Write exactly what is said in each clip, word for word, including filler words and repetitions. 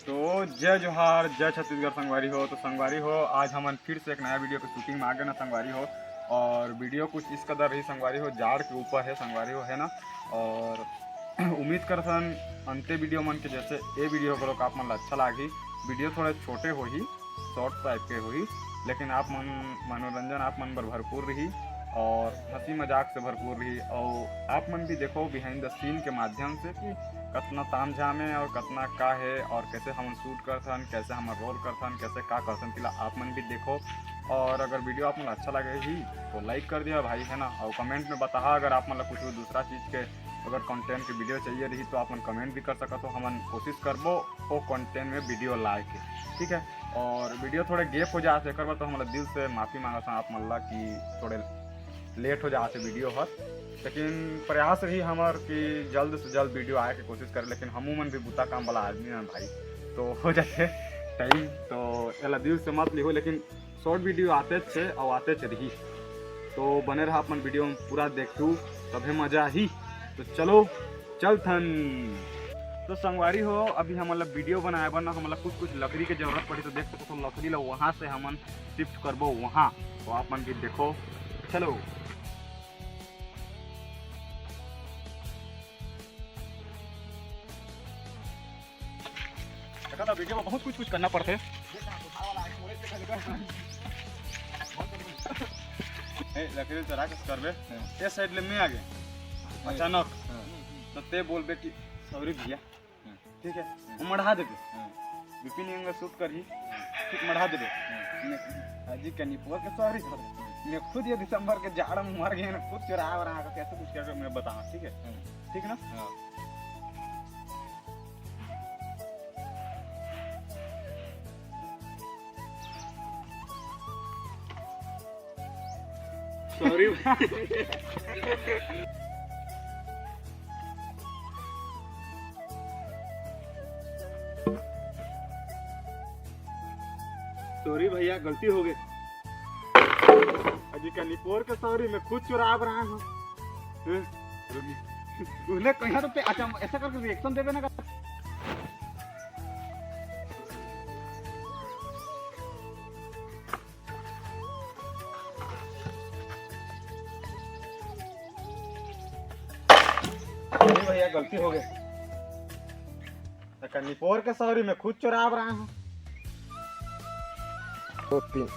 तो जय जोहार, जय छत्तीसगढ़ संगवारी हो। तो संगवारी हो, आज हमन फिर से एक नया वीडियो के शूटिंग में आ गए ना संगवारी हो। और वीडियो कुछ इस कदर रही संगवारी हो, जाड़ के ऊपर है संगवारी हो, है ना। और उम्मीद करथन अंते वीडियो मन के जैसे ए वीडियो घलोक आप मन ला अच्छा लागही। वीडियो थोड़े छोटे होही, शॉर्ट टाइप के होही, लेकिन आप मन मनोरंजन आप मन बर भरपूर रही और हंसी मजाक से भरपूर रही। और आप मन भी देखो बिहाइंड द सीन के माध्यम से कि कतना तामझाम है और कतना का है और कैसे हमन शूट करथन, कैसे हमन रोल करथन, कैसे का करथन, तेला आप मन भी देखो। और अगर वीडियो आप मन ला अच्छा लगे ही तो लाइक कर दिया भाई, है ना। और कमेंट में बताहा अगर आप मन ला कुछ दूसरा चीज़ के अगर कंटेंट के वीडियो चाहिए रही तो आप मन कमेंट भी कर सकत हो। हमन कोशिश करबो ओ कंटेंट में वीडियो लाए के, ठीक है। और वीडियो थोड़े गैप हो जात हे, एकर बर तो हमला दिल से माफ़ी मांगत हन आप मन ला कि थोड़े लेट हो जात हे वीडियो हर, लेकिन प्रयास रही हमर कि जल्द से जल्द वीडियो आए के कोशिश करे, लेकिन हमू मन भी बुता काम वाला आदमी हन भाई, तो हो जाथे टाइम। तो एला दिल से मत लिहो, लेकिन शॉर्ट वीडियो आतेच हे और आतेच रही, तो बने रहा अपन वीडियो में पूरा देखू, तभे मजा आही। तो चलो चलथन। तो संगवारी हो, अभी हमन ला वीडियो बनाए बर ना हमन ला कुछ कुछ लकड़ी के जरूरत पड़ी, तो देख सकत हो लकड़ी ला वहाँ से हमन शिफ्ट करबो वहाँ। तो आप मन भी देखो, चलो। देखा था वीडियो में बहुत कुछ कुछ करना पड़थे। ए, लकड़ी तो राकेश करबे। हाँ। ए साइड ले मैं आगे। हाँ। अचानक। हाँ। तो ते बोलबे कि सॉरी भैया। हाँ। ठीक है। हाँ। वो मढ़ा देबे। हाँ। विपिन एंगल शूट करही। हाँ। ठीक मढ़ा देबे। हाँ। मैं, अजी कनी पोर के सॉरी कर। मैं खुद ये दिसंबर के जाड़ में मर गए ना, खुद चुरा रहा है, कैसे कुछ करके मैं बताऊँ, ठीक है? हाँ। ठीक ना? हाँ। सॉरी। सॉरी भैया, गलती हो गई। अजी कनी पोर के सॉरी मैं खुद चुराब रहा हूँ। हैं? उन्हें कहीं तो पे-, अच्छा, ऐसा करके रिएक्शन देवे ना कर। नहीं भैया, गलती हो गई। कनी पोर के सॉरी मैं खुद चुराब रहा हूँ। दो, तीन।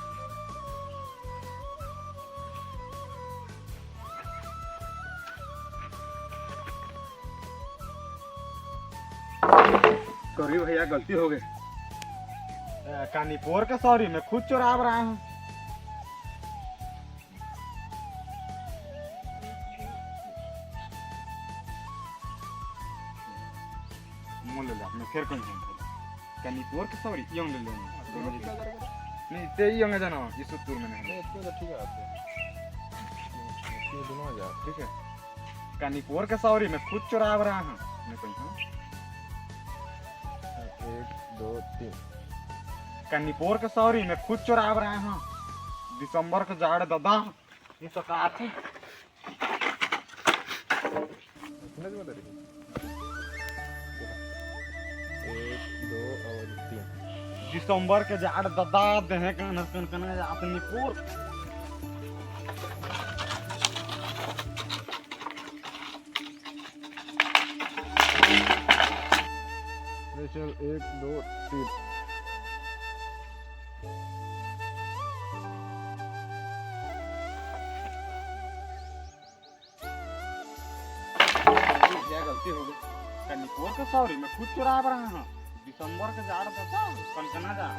सॉरी भैया, गलती हो गई। अ, कानी पोर के सॉरी मैं खुद चुराब रहा हूँ। मोल ले ले, मैं फिर कहीं हूँ। कानी पोर के सॉरी, ये ले ले। नहीं, ते ही होंगे जाना, ये सुतपुर में नहीं। नहीं, इतने तो ठीक है आपको। ये दोनों आ जाओ। ठीक है। कानी पोर के सॉरी मैं खुद चुराब रहा हूँ। मैं कहीं हूँ। एक, दो, तीन। कानी पोर के सॉरी मैं खुद चुराब रहा हूँ। दिसंबर के जाड़ दादा, ये तो का आथे। इतने में तो एक, दो और तीन। दिसंबर के जाड़ दादा, देहे कन कन कन जात निपोर। ले चल, एक, दो, तीन। क्या गलती हो गई? कानी पोर के सॉरी मैं खुद चुराब रहा हूँ। दिसंबर के जाड़ दादा, कनकना जाड़।